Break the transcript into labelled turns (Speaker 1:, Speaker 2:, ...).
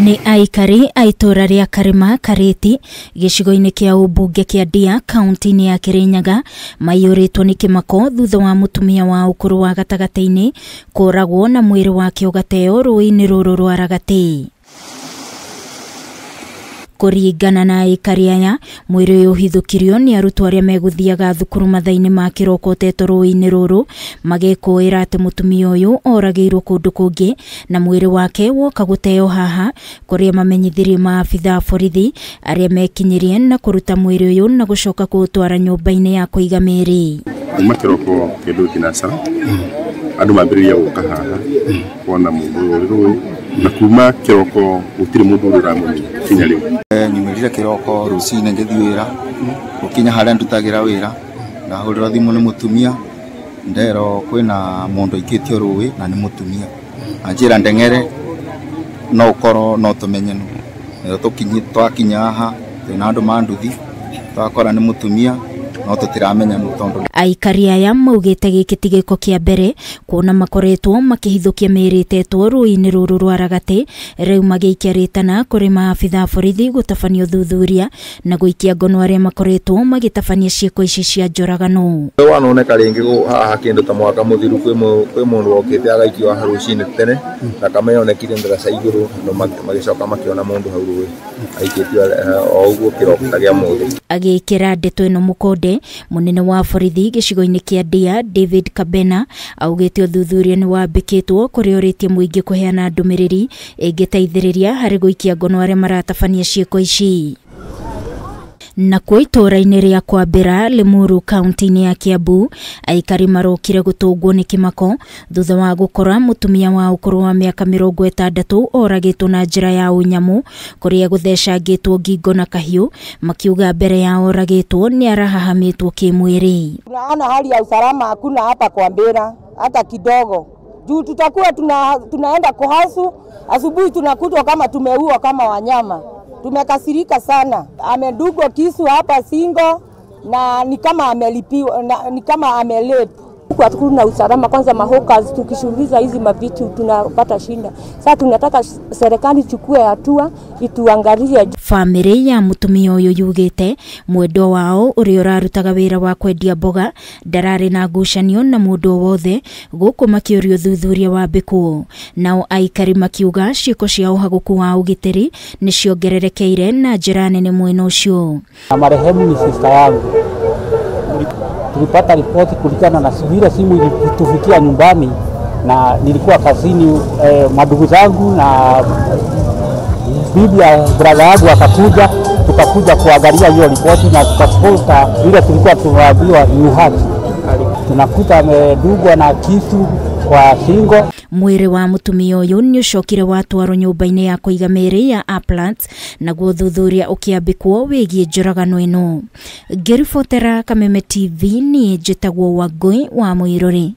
Speaker 1: Nĩ aikari a itũũra rĩa Karima Karĩti gĩcigo-inĩ kĩa ũmbunge kĩa Ndia kaunti-inĩ ya Kĩrĩnyaga maiyũrĩtwo nĩ kĩmako thutha wa mũtumia wa ũkũrũ wa gatagatĩ-inĩ kũragwo na mwĩrĩ wake ũgateo rũĩ-inĩ rũrũ rwa Ragatĩ. Kũringana na aikari aya, mwĩrĩ ũyũ ũhithũkirio nĩ arutwo arĩa megũthiaga thukuru mathaa-inĩ ma kĩroko ũtetwo rũĩ-inĩ rũrũ magĩkũĩra atĩ mũtumia ũyũ oragĩirwo kũndũ kũngĩ na mwĩrĩ wake woka gũteo haha kũrĩa mamenyithirie maabitha a borithi arĩa mekinyirie na kũruta mwĩrĩ ũyũ na gũcoka kũũtwara nyũmba-inĩ ya kũiga mĩĩrĩ.
Speaker 2: Kuma kĩroko kĩndũ thinacara andũ mambĩrĩria gũka haha kuona mũndũ ũyũ ũrĩ rũĩ na kuma kĩroko gũtirĩ mũndũ ũrĩ ũramũmenya kinya rĩu.
Speaker 3: Nyumĩrire kĩroko rũcinĩ ngĩthiĩ wĩra gũkinya harĩa ndutagĩra wĩra ndahũrĩrwo thimũ nĩ mũtumia nderwo kwĩna mũndũ aikĩtio rũĩ na nĩ mũtumia anjĩra ndeng'ere no ũkorwo no tũmenye nũ. Nĩrĩo twakinya haha twĩna andũ ma nduthi twakora nĩ mũtumia no tũtiramenya nũ tondũ.
Speaker 1: Aikari aya maugĩte gĩkĩ ti gĩko kĩa mbere kuona makoretwo makĩhithũkia mĩĩrĩ ĩtetwo rũĩ-inĩ rũrũ rwa Ragatĩ, rĩu magĩikia rĩtana kũrĩ maabitha a borithi gũtabania ũthuthuria na gũikia ngono arĩa makoretwo magĩtabania ciĩko ici cia njũragano.
Speaker 4: Wanoneka rĩngĩ haha kĩndũ ta mwaka mũthiru kwĩ mũndũ wokĩte agaikio haha rũcinĩ tene thakame yonekire ndaraca igũrũ andũ magĩcoka makĩona mũndũ hau rũĩ aikĩtio o ũguo kĩroko ta gĩa mũthĩ.
Speaker 1: Agĩkĩra ndeto ĩno mũkonde, mũnene wa borithi gĩcigo-inĩ kĩa Ndia David Kabena augĩte ũthuthuria nĩ wambĩkĩtwo kũrĩa ũrĩtie mũingĩ kũheana ndũmĩrĩri ĩngĩteithĩrĩria harĩ gũikia ngono arĩa maratabania ciĩko ici. Nakuo itũũra-inĩ rĩa Kwambĩra Limuru kaunti-inĩ ya Kiambu aikari marokire gũtũngwo nĩ kĩmako thutha wa gũkora mũtumia wa ũkũrũ wa mĩaka 60 oragĩtwo na njĩra ya ũnyamũ kũrĩa gũthecangĩtwo ngingo na kahiũ, makiuga mbere ya oragĩtwo nĩ arahahamĩtwo kĩmwĩrĩ.
Speaker 5: Tunaona hali ya usalama hakuna hapa Kwambĩra hata kidogo. Juu tutakuwa tunaenda kuhasu asubuhi tunakutwa kama tumeua kama wanyama. Tumekasirika sana. Amedugwa kisu hapa singo na ni kama amelipiwa na, ni kama amelep. Hakuna usalama kwanza, mahokas tukishughuliza hizi mavitu tunapata shinda. Sasa tunataka serikali chukue hatua ituangalie.
Speaker 1: Family ya mutumia uyu yugite mwendwa wao uria urarutaga wira wa kwendia mboga ndarari na ngucanio na mundu wothe guku makiurio thuthuria wambikwo. Nao aikari makiuga ciiko cia uhaguku wa ugitiri ni ciongererekeire na njira nene mwena ucio.
Speaker 6: Marehemu ni sister yangu. Tulipata ripoti kulingana na vile simu ilitufikia nyumbani na nilikuwa kazini, madugu zangu na bibi ya brother yangu akakuja, tukakuja kuangalia hiyo ripoti na tukakuta vile tulikuwa tunaambiwa ni haki. Tunakuta amedugwa na kisu kwa shingo.
Speaker 1: Mwĩrĩ wa mũtumia ũyũ nĩ ũcokire watwarwo nyũmba-inĩ ya kũiga mĩĩrĩ ya Uplands naguo ũthuthuria ũkĩambĩkwo wĩgiĩ njũragano ĩno. Ngĩribotera Kameme TV niĩ njĩtagwo Wangũi wa Mũirũrĩ.